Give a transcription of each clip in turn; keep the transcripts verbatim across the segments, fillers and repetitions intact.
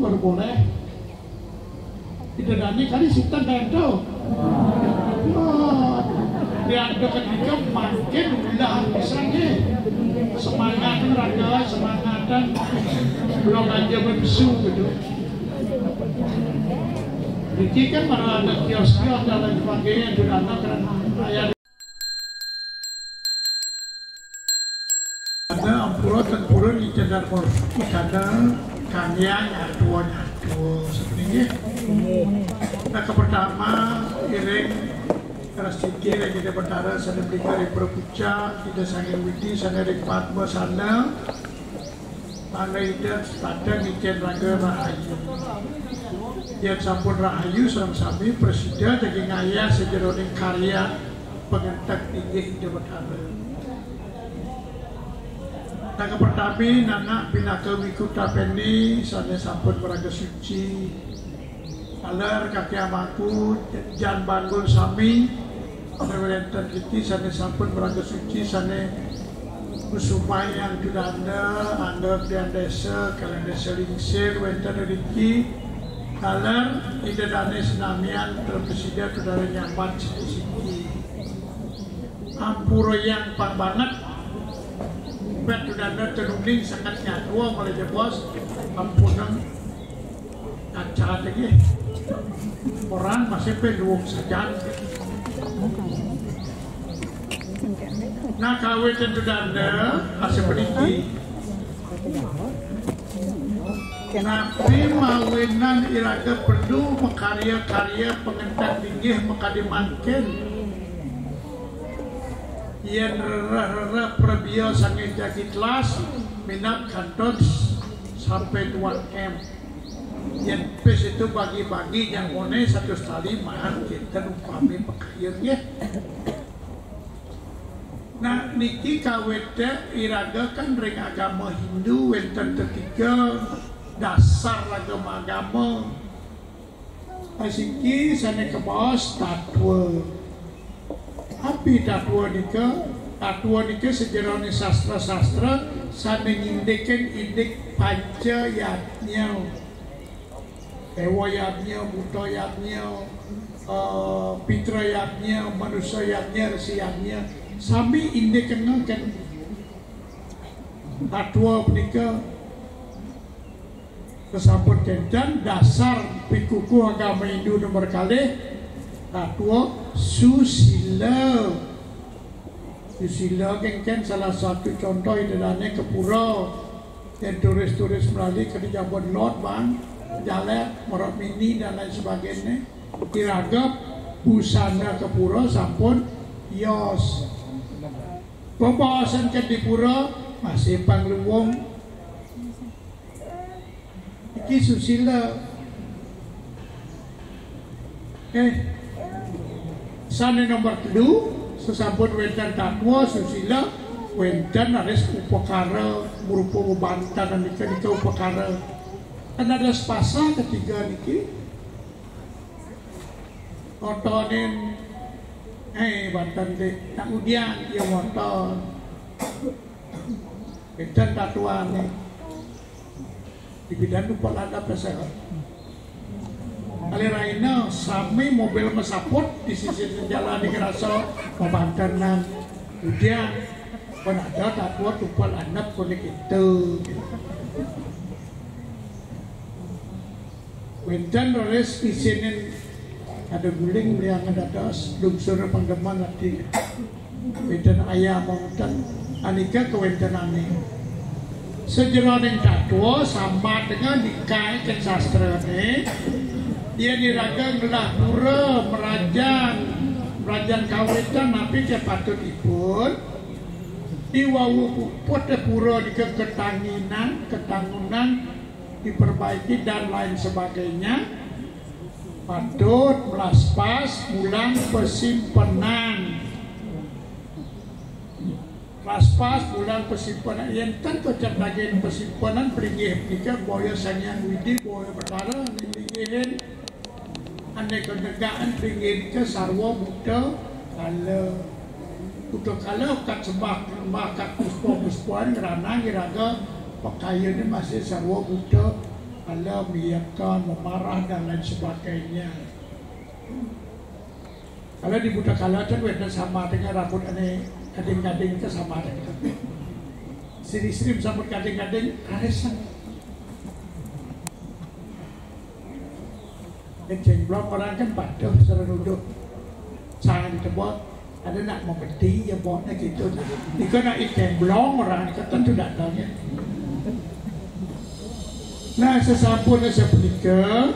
Baru boleh. Ida dané kali sita ganto. Wah, diantuk ketika makin ulah pisan deh. Semangat raga, semangat dan belum aja berpesu gitu. Niki kan malah ada kios-kios dan lain sebagainya, sudah ada kan ayah. Ada ampura tempurun icadar mur-, icadar kangyang atua nyatua sebenarnya. Nah, ke pertama, iring rasiki ring Ida Betara sané belinger ring Prapuja, Ida Sang Hyang Widhi sané ring Padma sana, mangda Ida setata ngicén raga rahayu. Yén sampun rahayu, sareng sami prasida jagi ngayah sajeroning karya pangenteg inggih Ida Betara. Nah, kapertami, nanak pinaka Wikuta Peni sané sampun maraga suci. Taler kaki amangku, Jan Banggul sami, wénten riki sané sampun maraga suci, sané misumayang Ida Danda, Angga Krian Désa, kalian Désa Lingsir, wénten riki. Taler Ida Dané sinamian, terus prasida Ida Dané nyambat siki-siki. Ampurayang pang banget. Pét Ida Danda tenuning sanget nyatua malih jebos. Ampunang cacat lagi. Orang masih peluang sajan. Nah, kawitin Ida Danda, asih peniki. Napi mawinan iraga perlu makarya-karya pangenteg linggih makadi mangkin? Yén rereh-rereh prabia saking jagi telas, minab kantos sampai dua M. Yén pis itu bagi-bagi, yang one satu tali, maan kita umpami pakayun, nggih. Nah, niki kawit iraga kan ring agama Hindu wénten tetiga dasar agama-agama. Asiki sané kabaos tatwa. Api tatwa nika? Tatwa nika sajeroning sastra-sastra sané ngindikin indik panca yadnya. Dewa yadnya, buta yadnya, eh, pitra yadnya, manusa yadnya, resi yadnya, sami indik kena kan. Tatwa punika sasampun kénten dasar pikukuh agama Hindu nomor kalih, tatwa susila. Susila kénkén salah satu contoh Ida Dané ke pura. Yén turis-turis malih ka di Jabon Lot, bang, jalan, merok mini dan lain sebagainya. Iraga busana ke pura sampun yos. Bebaosan ke di pura masih pang luwung. Iki susila. Eh, sané nomor telu, sasampun wénten tatwa, susila, wénten raris upakara, berupa bebanten nika, nika upakara. Kan ada sepasang ketiga niki. Otonin, eh, banten dek, nak udian, ya motor. Wénten tatwané. Di bidan lupa lada pesehat. Kali raina, sami mobil mesaput di sisi jalan di kerasa, pabantenan. Udian, pun ada tatwa tupal andap kuning itu. Wénten raris isinin ada guling liang dados lungsur pangdeman ati. Wénten ayam wénten anika kawéntenané. Sajeroning tatwa sambat dengan nikaé kén sastrané, yén iraga ngelah pura merajan, merajan kawitan napi ké patutipun, di wau puput pura nika ketanginan, ketangunan, diperbaiki dan lain sebagainya, patut melaspas mulang pasimpenan. Laspas mulang pasimpenan. Yén ten kocap daging pasimpenan, pringgih nika boya Sang Hyang Widhi, boya Betara, ning linggihin. Ané kanegaan pringgih nika sarwa buta kala. Buta kala kat sembah, sembah kat puspa-puspan, ngranang iraga pakayuné masih sarwa buta. Kalau miyekon, memarah dan lain sebagainya. Kalau di Buta Kala kan wénten sama dengan rambut ane gading-gading itu sama dengan. Siri-siri sambut gading-gading, karesan. Cemblong orang kan patuh sering nuduh. Jangan ditebok, ada nak membeti ya boknya gitu. Nika nak cemblong orang nika tentu datangnya. Nah, sesampun sapunika,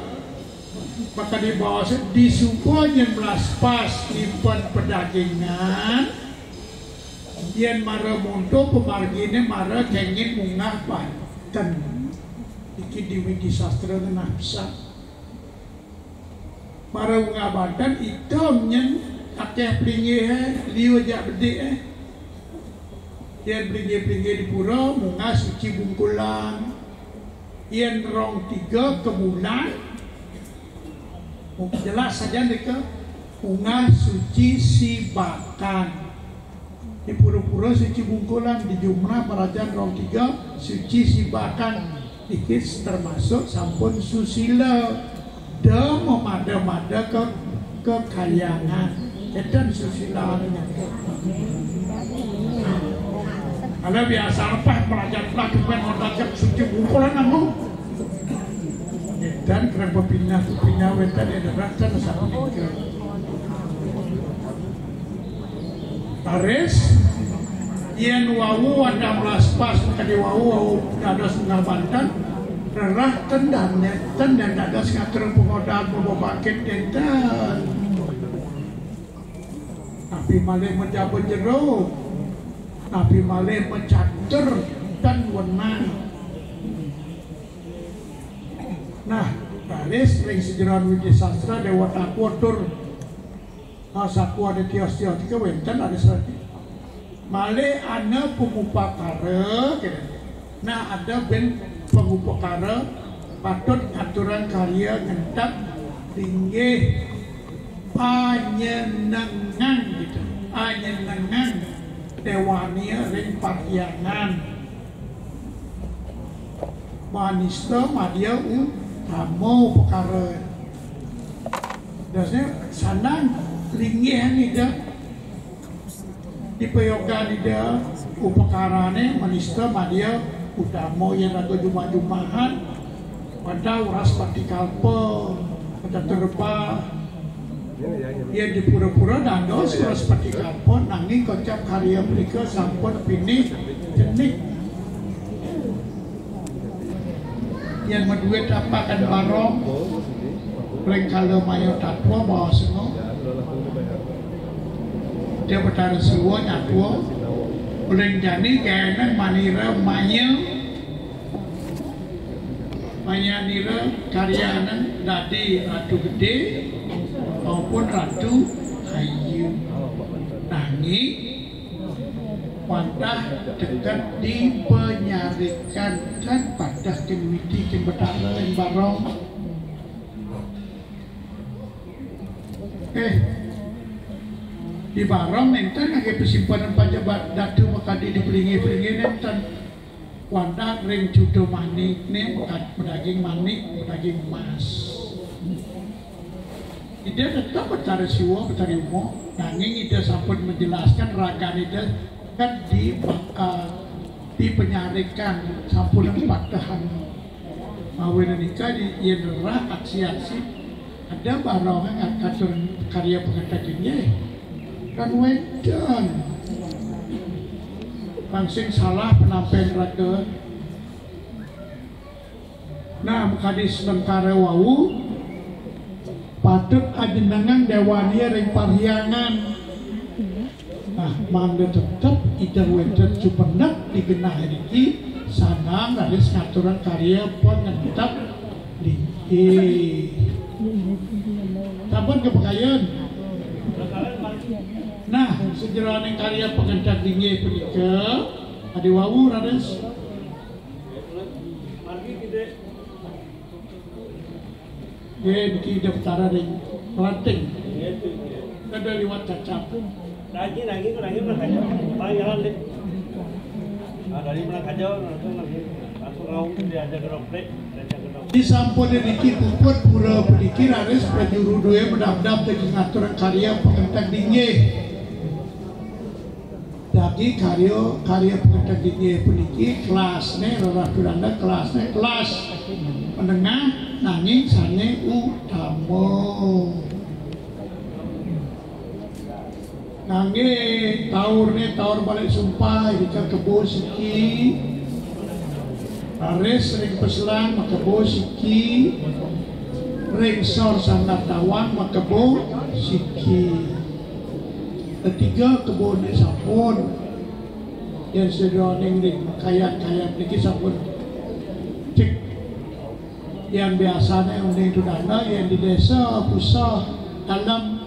maka dibawa di suba nyen melas pas nyimpen pedagingan, yen mara monto pemargine mara kengin munggah banten. Iki di Widi Sastra ngenah pisan. Mara munggah banten item nyen akeh plingihe, liu jak bedik eh. Yen plinggih-plinggih di pura munggah suci bungkulan. Yen rong tiga kebulan, jelas saja nika munggah suci sibakan. Di pura-pura suci bungkulan, di jumlah marajan rong tiga suci sibakan. Iki termasuk sampun susila. Da memada-mada ke kekayangan. Edan susilanya. Ada biasa apa pelajar pelajar modal suci bungkulan namu. Dan kerang pepinah pepinah wetan edan rasa sapunika. Taris, yen wau ada melas pas kadi wau, wau dados munggah banten, rerah ten dan neten dan dados ngatur pengodan bebakit dinten. Tapi malih mejabe jero, tapi malih mecatur dan wenang. Nah, raris ring sejeroan Widi Sastra Dewa Takwa tur, ah, saku ada tios-tios tika wenten ada serati. Malih ana pengupakara, kene. Nah, ada ben pengupakara patut ngaturang karya ngentat linggih panyenengang gitu. Panyenengang dewania ring parhyangan. Manista madya utama upakara. Dasnya sanang linggih Ida. Dipayogan Ida upakarane manista madya utama yen raga jumah-jumahan. Pada Wraspati Kalpa, pada Turba, yen di pura-pura dados Wraspati Kalpa, nanging kocap karya mrika sampun pinih cenik. Yen madué tapakan barong, ring kala maya tatwa baosna. Dia Betara Siwa nyatwa, ring jani gaenang manira maya, maya nira karyanan dadi Ratu Gedé maupun Ratu Ayu. Nanging wantah teken dipenyarikan kan padah ken Widi ken Betara ing barong. Eh, di barong nenten ngangge pasimpenan paja ba-, datu makadi di peringgih-peringgih nenten. Wantah ring cuda manik ne, makad-, madaging manik, madaging emas. Ida tetep Betara Siwa, Betari Uma, nanging Ida sampun menjelaskan ragan Ida kan di, eh, dipenyarikan sampun patehan. Mawinan nika di yen rerah aksi-aksi, ada barong ngat-, katur karya pengetek inggih. Kan wenten. Pang sing salah penampen raga. Nah, makadi sementara wau, patut ajenengan dewania ring parhyangan. Nah, mangda tetep Ida wenten cupenek di genah niki, sanang raris ngaturang karya pangentet linggih. Sampun kapikayun? Nah, sajeroning karya pangentet linggih punika, adi wau raris. Nggih, niki daftar ring Klating. Kada liwat cacap. Lagi, lagi, lagi, lagi. Pak, jalan deh. Ah, dari mana aja, langsung, langsung, langsung ngau, diajak ke Roblek, diajak ke Roblek. Disampun niki puput pura puniki raris prajuru dué madabdab daging ngaturang karya pangenteg linggih. Daging karya, karya pangenteg linggih puniki kelasné reraturan, kelasné kelas menengah nanging sané utama. Nganggé taurné taur balik sumpah, irika kebo siki. Raris ring peselan makebo siki. Ring sor sandar tawang makebo siki. Ketiga kebo né sampun. Yén sedoning ring kayat-kayat niki sampun cek. Yén biasané uning tudana, yén di désa Puseh Dalem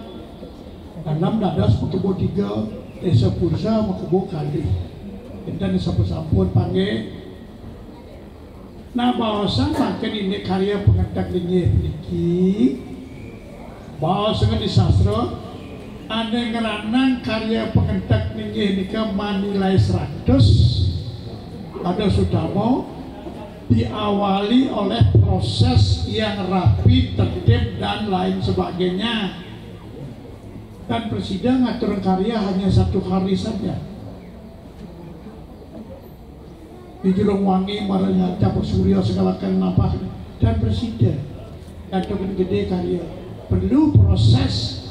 Dalem dados makebo tiga, désa Puseh makebo kalih. Énten sampun-sampun panggih. Nah, baosan mangkin indik karya pangenteg linggih niki. Baosan di sastra, ané ngranang karya pangenteg linggih nika manilai seratus, ada utama, diawali oleh proses yang rapi, tertib, dan lain sebagainya. Dan prasida ngaturang karya hanya satu hari saja. Di Julungwangi, marang Capak Surya, segala kan nampak dan prasida. Ngaturang gedé karya. Perlu proses.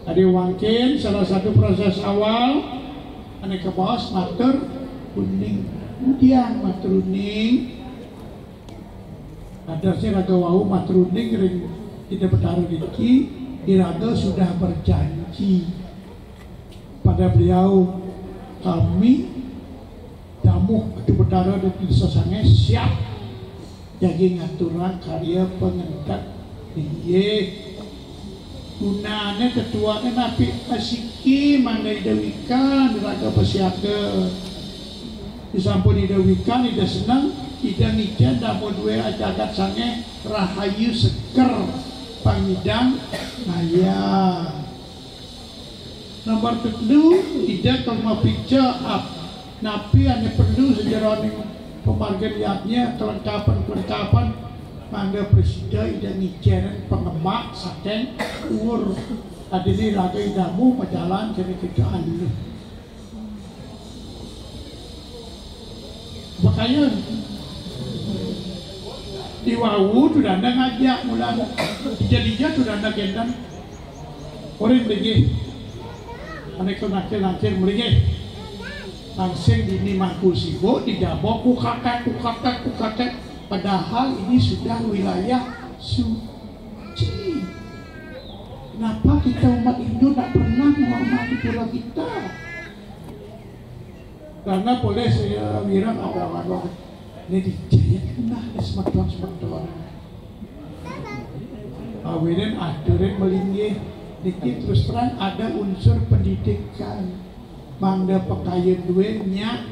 Tadi mangkin salah satu proses awal, ané kabaos matur uning. Kemudian matur uning, Kadosé raga wau matur uning ring Ida Betara niki, iraga sudah berjanji pada beliau, kami damuh Ida Betara di Desa Sangeh siap jagi ngaturang karya pangenteg. Inggih. Gunané tetuané napi asiki mangda Ida wikan raga pasiaga. Disampun Ida wikan, Ida seneng, Ida ngicén damuh dué jagat Sangeh rahayu seger pangidang ngayah. Nomor telu, Ida kal mapica ap-, napi ané perlu sajeroning pamargin yadnya, kelengkapan-kelengkapan mangda prasida Ida ngicén pangemak saking uur. Adiné raga idamu majalan kéné kita aluh. Pakayun. Di wau tudana ngajak mulan. Dija-dija tudana kénten. Ora mlinggih. Ané ko nangkil-nangkil mlinggih. Langsung dini mangku sibuk, dijabok, kukakat, kukakat, kukakat. Padahal ini sudah wilayah suci. Kenapa kita umat Hindu tak pernah menghormati pura kita? Karena polih saya wiran ada-ada. Ini dijaya kena semeton-semeton. Awinan aturin melinggih niki terus terang ada unsur pendidikan. Mangda pakayun dué nyak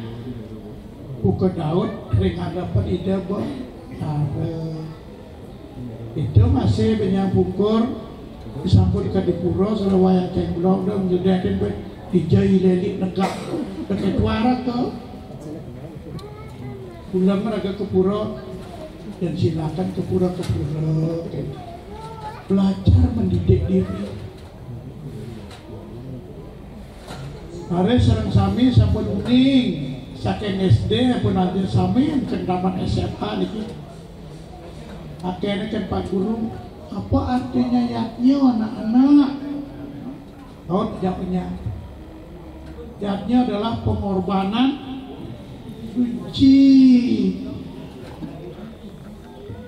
buka Daud ring hadapan Ida Betara. Ida masih benyang pungkur, sampun ka di pura, sira wayah cengblong, dong nyedetin, dija ileli negak. Dekat warak to. Pulang raga ke pura, dan silakan ke pura, ke pura. Belajar mendidik diri. Raris sareng sami sampun uning, saking S D pun nanti sami yang tamat S M A niki. Akhirnya kan Pak Guru, apa artinya yadnya anak-anak? Tahu tidak punya? Yadnya adalah pengorbanan suci.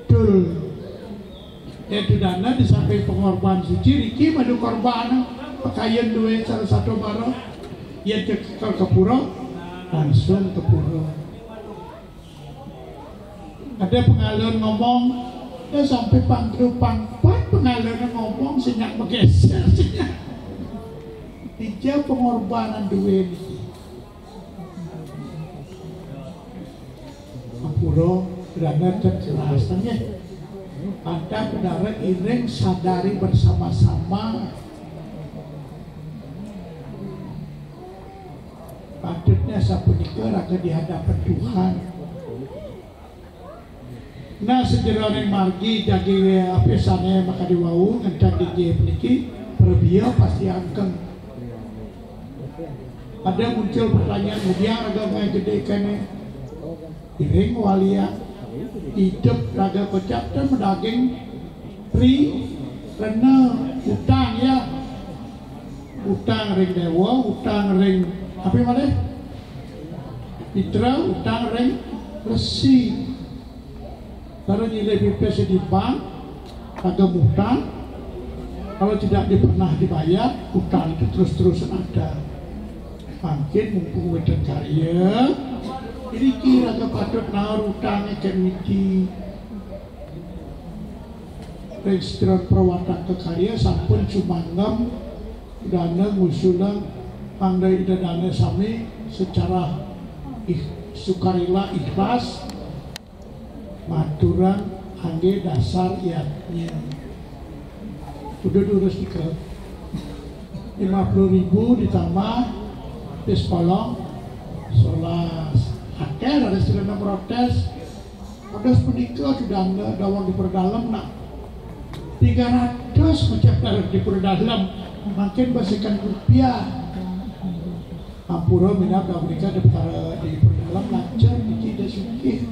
Betul. Yén tudana di samping pengorban suci, niki madu korban, pakayun dué salah satu mara. Yén cekel ke pura, langsung ke pura. Ada pengalun ngomong, ya sampai pangkru pangpat pengalun ngomong, sinyak menggeser, sinyak. Dija pengorbanan dué niki. Ampura, kirana ten jelas, nggih. Pantah bedara iring sadari bersama-sama. Patutnya sapunika raga di hadapan Tuhan. Nah, sajeroning margi jagi apisane makadi wau ngenteg inggih puniki, prabia pasti angkeng. Ada muncul pertanyaan, ngudiang raga ngae gede kene? Iring walian, idup raga kocap te madaging pri rena utang ya. Utang ring dewa, utang ring apa malih? Pitra, utang ring resi. Kalau nyilih pipis di bank, kagak utang, kalau tidak di-, pernah dibayar, utang itu terus-terusan ada. Mangkin mumpung wénten karya, iriki raga patut naur utangé kén widi. Ring sira perwataka karya sampun sumanggem dana ngusulang mangda Ida Dane sami secara ih-, sukarela ikhlas. Maturan anggé dasar yadnya. Udah durus dikal. Lima puluh ribu ditambah pis kolong solas. Akhir ada sira protes. Protes punika sudah dawang di pura dalem nak. Tiga ratus macam di pura dalem. Makin basikan rupiah. Ampura minab Amerika di Betara di Perdalam lancar niki ida sugih.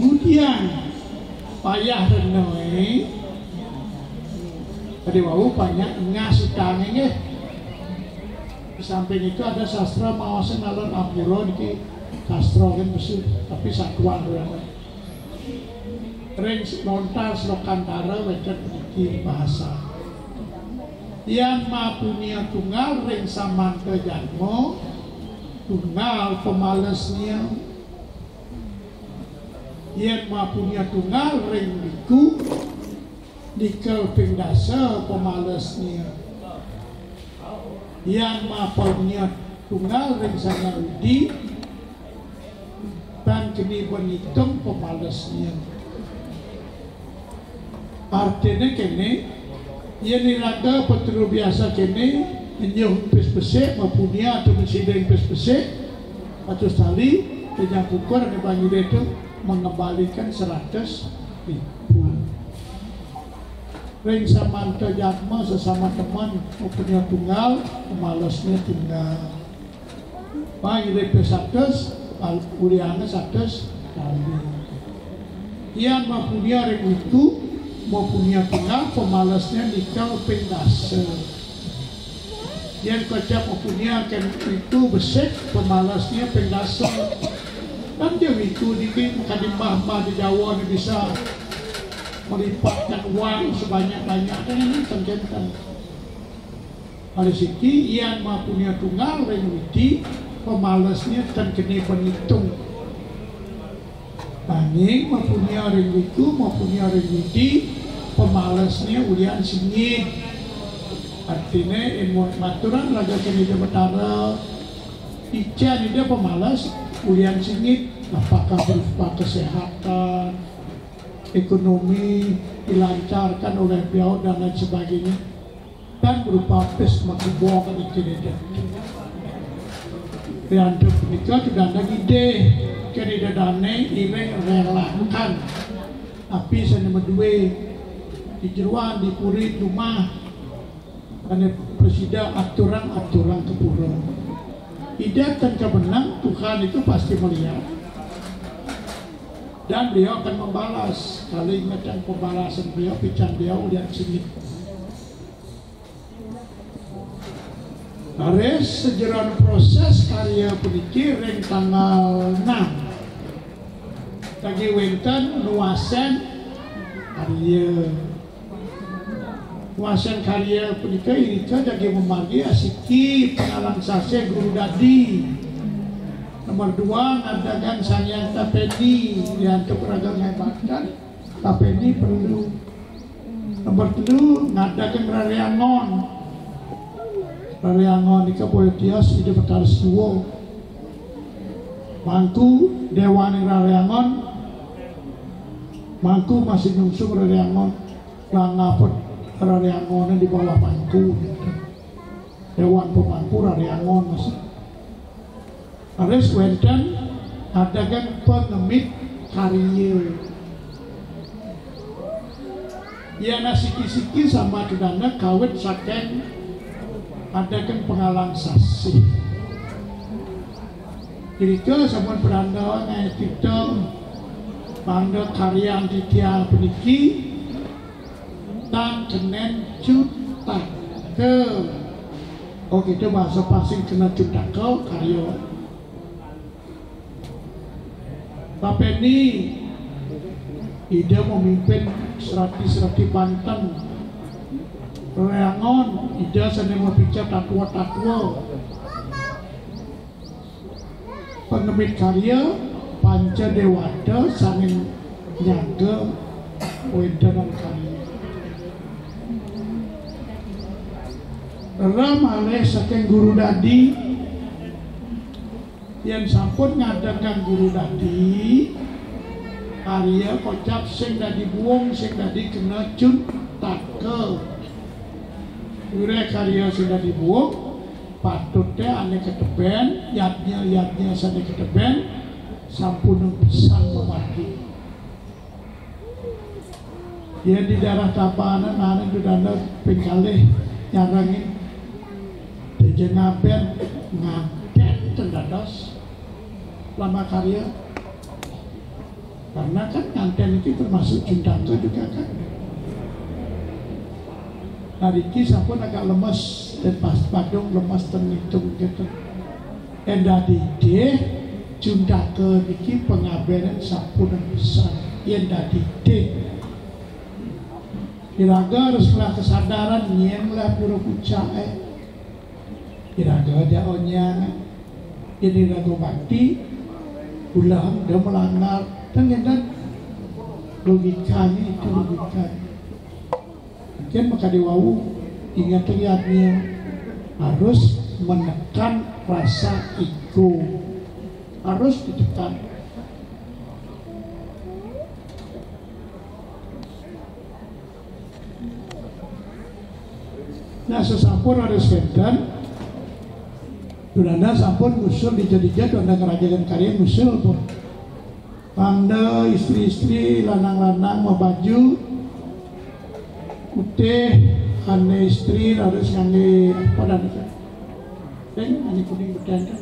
Kemudian payah renoe tadi wau banyak ngas utang nggih. Di samping itu ada sastra maos ngalon ampura niki sastra kan mesti tapi satuan. Ring lontar slokantara wénten puniki bahasa. Yan mapunia tunggal ring samanta jadma, tunggal pamalesnya. Yan mapunia tunggal ring wiku, nika ping dasa pamalesnya. Yan mapunia tunggal ring Sang Hyang Widi, tan keni ben ngitung pamalesnya. Artine kene, yen iraga paturu biasa kene, nyuh pis besik, mapunia atau mesida pis besik, atus tali, kejang kukur, ada banyu itu mengembalikan seratus ribu. Ring samanta jadma sesama teman, mapunia tunggal, pamalesnya tunggal. Pangilih pis satus, uliane satus kali. Yan mapunia ring wiku, mapunia tunggal, pamalesnya nika ping dasa. Yan kocap mapunia kén wiku besik, pamalesnya ping dasa. Kan dia wiku niki kadi mbah-mbah di Jawa ni bisa melipatkan uang sebanyak-banyaknya ini kan. Malih siki, yan mapunia tunggal ring widi, pamalesnya tan kene panitung. Nanging mapunia ring wiku, mapunia ring widi, pamalesnya ulian singit. Artine, ilmu maturan raga kene Ida Betara, ican Ida pamales ulian singit, apakah berupa kesehatan, ekonomi dilancarkan oleh beliau dan lain sebagainya. Dan berupa pis makubo kan ikin Ida. Riantuk punika sudah ada ngidih kén Ida Dane iring relakan. Tapi sane madue di jeruan di puri rumah ane presida aturan-aturan ke pura. Ida tan kabenang Tuhan itu pasti melihat. Dan beliau akan membalas. Kalau ingat yang pembalasan beliau, pican beliau ulian singit. Raris sajeroning proses karya puniki ring tanggal enam. Lagi wénten nuasen karya. Nuasen karya punika irika jagi mamargi asiki pangalang sasih guru dadi. Nomor dua, ngadagang Sang Hyang Tapeni, diantuk raga ngabaktan, tapeni perlu. Nomor telu, ngadagang rariangon. Rariangon nika boya tios Ida Betara Siwa. Mangku dewaning rariangon, mangku masih nyungsung rariangon, langapet rariangon di bawah mangku. Dewan pemangku rariangon masih. Raris wénten Adagang pangemit karya. Yan asiki-siki sama kedana kawit saking adagang pangalang sasih. Irika sampun pranda ngae titah mangda karyan titiang puniki tan kenen cutaka. Oh, kita bahasa pasing kena cutaka karya. Bapeni Ida memimpin serati-serati Banten. Reangon Ida sane mapica tatwa-tatwa. Pengemit karya panca dewata sane nyaga wentenan karya. Rereh malih saking guru dadi, yen sampun ngadegang guru dadi, karya kocap sing dadi buung, sing dadi kena cuntaka. Wireh karya sing dadi buung, patute ane keteben, yadnya-yadnya sane keteben, sampunang pisan mamargi. Yen di daerah Tabanan, ane Dudana ping kalih nyarengin, tejengaben ngaden ten dados lama karya. Karena kan nganten itu termasuk cuntaka juga kan. Nah, niki sampun agak lemes dan pas padung lemes ten ngitung gitu. Yen dadi dih, cuntaka niki pangabenen sampun pisan. Yen dadi dih, iraga harus ngelah kesadaran nyen ngelah pura pucake. Iraga aja onyang. Yen iraga bakti, ulah dia melanggar. Kan ngenten logikanya itu logikanya. Mungkin makadi wau ingat lihatnya harus menekan rasa ego, harus ditekan. Nah, sesampun harus wenten, Dudana sampun ngusul dija-dija, Dudana Kerajaan Karya ngusul pun. Pangda istri-istri, lanang-lanang mabaju putih, ane istri harus ngangge apa dan itu? Deng, ane kuning putih kan?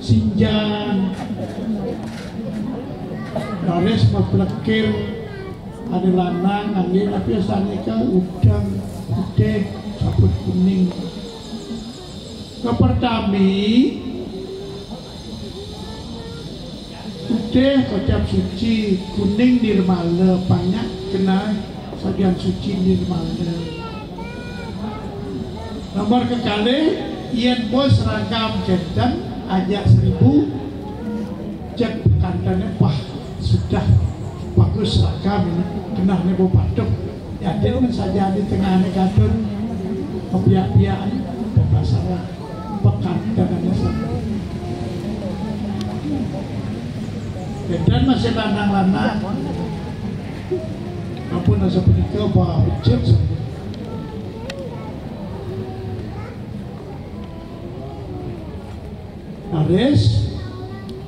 Sinjan. Raris maplekir, ane lanang ngangge tapi asane ke udang putih, sabut kuning. Kepertami, putih kocap suci, kuning nirmala, panyak kena sabian suci nirmala. Nomor kekalih, yen bos seragam jantan ajak seribu, cek kantornya, wah, sudah bagus seragam ini, kenahnya bau batuk. Yakin men saja di tengahnya kadun, kepiak-piak, ada masalah. Pekat katanya sama. Dan masih lanang-lanang. Ampun, asa punika, bah, becik sampun. Raris,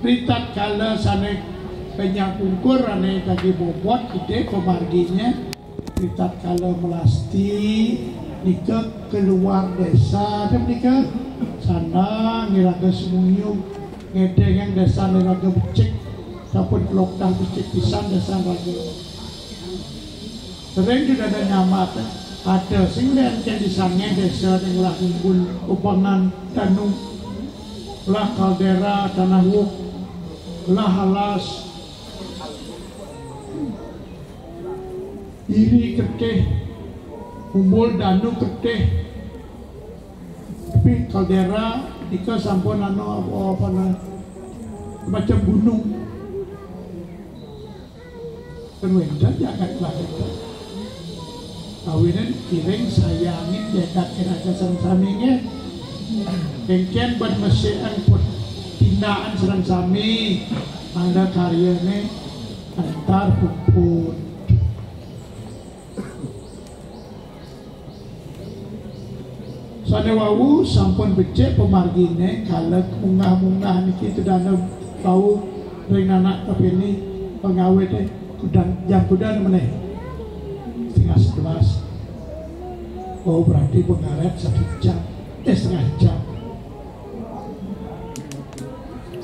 ritatkala sane penyang pungkur ane dadi bobot, ide pamargine, ritatkala melasti nika keluar desa, nika sana ngiraga sumuyung, ngedengeng desa ngiraga becik, sampun kelokdah becik pisan desa raga. Sering juga ada nyamat, ada sing lencen di sange desa ning lah ngumbul ubangan danu, lah kaldera tanah wuk, lah alas, iri ketih, ngumbul danu ketih. Tapi kaldera nika sampun anu apa, apa nah, macam gunung. Kan wénten jagat lain. Kawinan iring sayangin jagat iraga sareng sami nggih. Kéngkén ban mesikan put tindakan sareng sami, mangda karyane antar puput. Ane wau sampun becik pamargine, kala munggah-munggah niki Ida Dane wau ring anak, tapi ini pengawete kudang, jam kudang meneh. Setengah sebelas. Oh, berarti pengaret satu jam. Eh, setengah jam.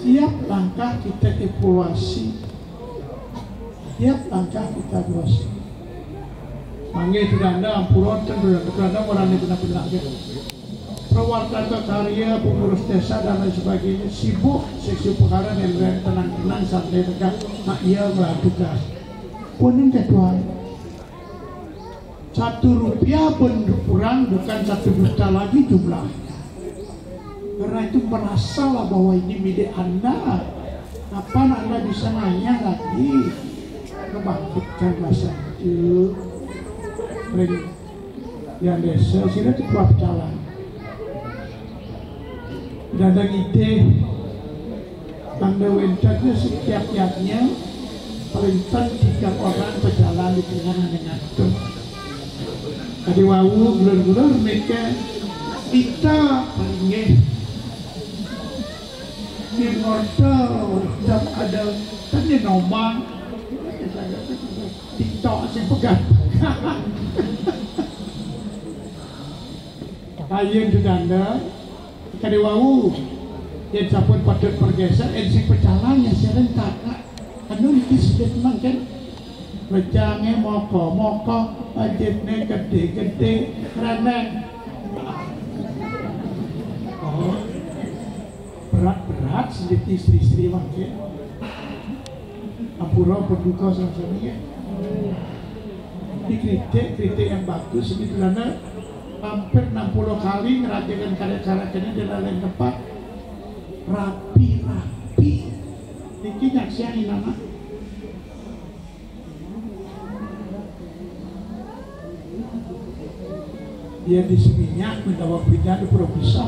Siap langkah kita evaluasi. Tiap langkah kita evaluasi. Mangke Ida Dane ampura, ten Ida Dane, Ida Dane ora benar-benar. Prawartaka karya, pengurus desa dan lain sebagainya sibuk, seksi perkara yang lain tenang-tenang, santai, tegak. Nak iya ngelah tugas. Pun yang kedua, satu rupiah pun kurang, bukan satu juta lagi jumlahnya. Karena itu merasalah bahwa ini milik Anda. Kapan Anda bisa nanya lagi? Kebangkitkan rasa itu. Ring yang desa, sira ketua pecalang. Dadang idih, tanda wentennya setiap yadnya, paling ten tiga orang pecalang di tengah dengan itu. Tadi wau gulur-gulur mereka kita paling di mortal, dan ada tanya nomang. TikTok sing pegat. Kayen Ida Dane, kade wau, yen sampun patut pergeser, yen sing pecalang ya serentak, nak. Anu niki sedek mangken. Recange moko-moko, ajitne gede-gede, reneng. Oh, berat-berat sedek istri-istri mangken. Ampura paduka sami-sami ya. Dikritik, kritik yang bagus ini, karena hampir enam puluh kali ngerajakan karya-karya ini di lain tempat. Rapi-rapi. Niki nyaksian ini, Nak. Dia di Seminyak, mendapat pindah di Provinsi.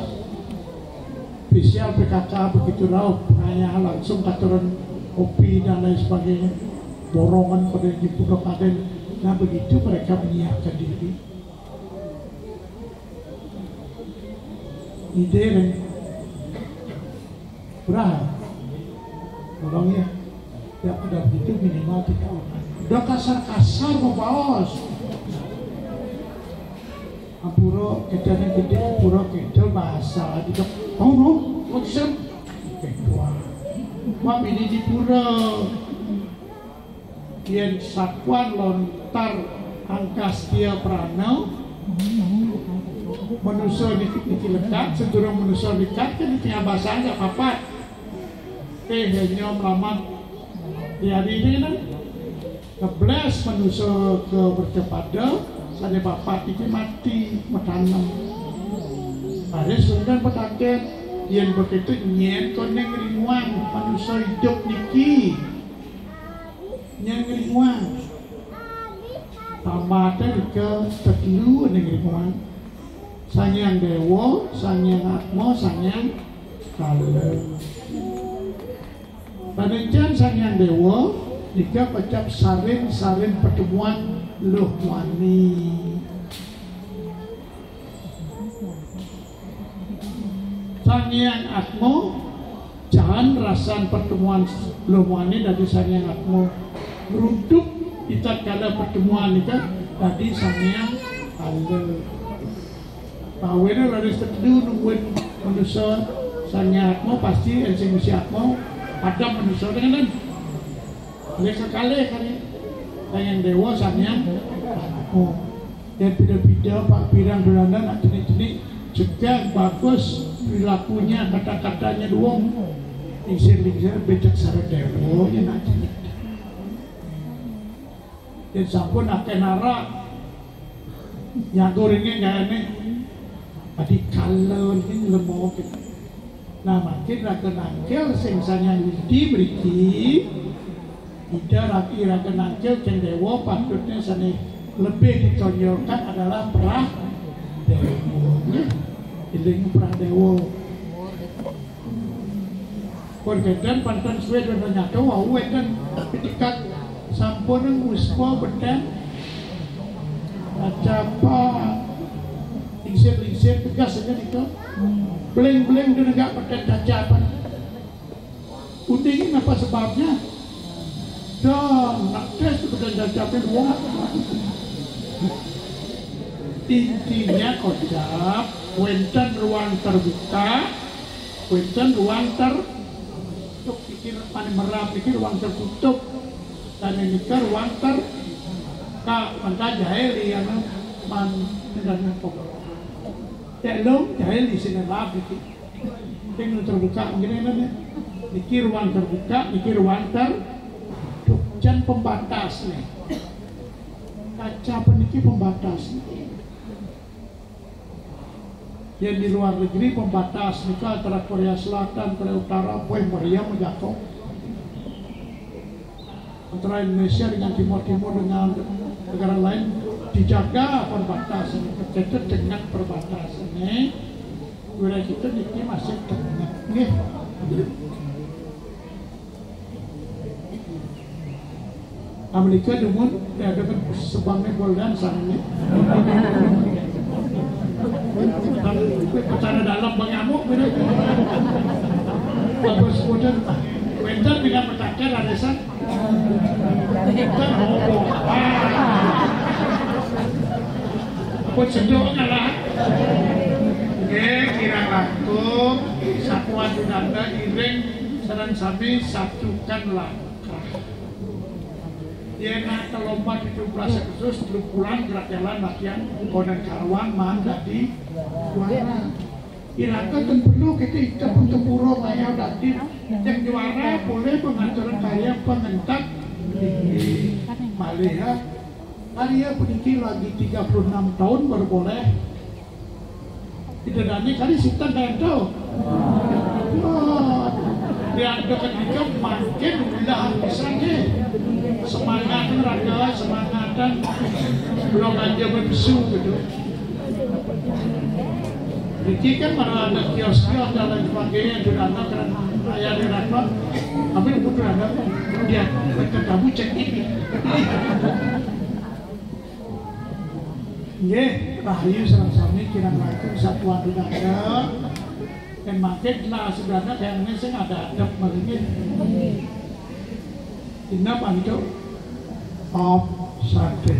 Spesial P K K begitu rauh, penanya langsung katuran kopi dan lain sebagainya, borongan pada di Pondok Aden. Nah, begitu mereka menyiapkan diri. Ide dan berapa? Tolong ya. Ya, udah begitu minimal tiga orang. Udah kasar-kasar, mau baos. Ampura, kita ni gede, ampura, kita bahasa. Kita, oh no, what's up? Ketua. Wah, ini di pura. Yen sakuan lontar Angkastya Prana, manusa niki, niki lekat, sedurung manusa lekat kan di tengah basah nggak papat. Eh, hanya melamat di hari ini kan. Ngebles manusa ke bercepada, sane papat iki mati, metanem. Baris kemudian petaken, yen begitu nyen koneng ringuan manusa hidup niki. Nyang ringuang. Pamate nika tetelu ning ringuang. Sang Hyang Dewa, Sang Hyang Atma, Sang Hyang Kala. Panencen Sang Hyang Dewa nika kocap sarin-sarin pertemuan Luh Muani. Sang Hyang Atma, jan rasan pertemuan Luh Muani dadi Sang Hyang Atma. Ngruduk di tatkala pertemuan nika dadi Sang Hyang Kala. Pawene raris tedu nungguin manusa Sang Hyang Atma pasti ensing misi Atma padam manusa dengan oleh sekali kali Sang Hyang Dewa Sang Hyang Atma. Yang beda-beda, Pak, pirang Belanda nak jenik-jenik, cegah, bagus, perilakunya, kata-katanya doang. Lingsir-lingsir, becek sare dewa, ya nak jenik. Dan sampun akeh narak. Nyago ringe gaene. Adi kala ini lemah kita. Nah, makin raga nangkil sing Sang Hyang Widi mriki, Ida Ratu Iraga Nangkil Gendéwa patutnya sane lebih ditonjolkan adalah Prah Dewa. Nggih. Eling Prah Dewa. Pun kenten panten suwe dan nyata wau wenten pitikat sampun nguspa beten. Acapa ing Lingsir-lingsir, tegas aja nika. Bling-bling denegak petet cacapan. Undi ini apa sebabnya? Dah, nak tes tu petet cacapnya dua. Intinya kocap, wenten ruang terbuka, wenten ruang tertutup. Pikir mana merap, pikir ruang tertutup. Dan ini ke ruang ter, ka, maka jahil yang man, dengan apa? Cek lu, jahil di sini lah, gitu. Yang terbuka, mungkin ini nih. Niki ruang terbuka, niki ruang ter, jan pembatas nih. Kaca peniki pembatas nih. Yang di luar negeri pembatas nika antara Korea Selatan, Korea Utara, boy meriam jatuh. Antara Indonesia dengan Timur Timur dengan negara lain dijaga perbatasan, terkait dengan perbatasan ini. Wilayah kita niki masih tengah, nggih. Amerika dumun, ya, ada kan sebangnya goldan sana. Tapi petara dalam bangamuk, gitu. Bagus, kemudian, winter tidak bertakar, ada san. Kita ngomong. Pun sedok ngalah. Nggih, kirang langkung, satuan Yunanda iring sareng sami satukan langkah. Yen nak lomba tujuh belas Agustus, lupuran gerak jalan latihan konen karuan man dadi juara. Iraka ten perlu kita ikut pun tempura ngayau dadi. Yang juara boleh pengaturan karya pengentak tinggi. Malih ya. Karya peniki lagi tiga puluh enam tahun baru boleh. Tidak ada nih kali sultan dan tuh. Wah, yang dekat itu makin udah pisan nih. Semangat raga, semangatan. Belum aja berpesu gitu. Iki kan malah ada kios-kios dan lain sebagainya, sudah ada kan ayah di rapat. Tapi butuh ada dia, mereka tabu cek ini. Nggih, rahayu sareng sami kirang langkung satuan Yunanda. Dan makin lah Yunanda kayaknya sing ada adab malah nggih. Dina pantuk. Om Santi.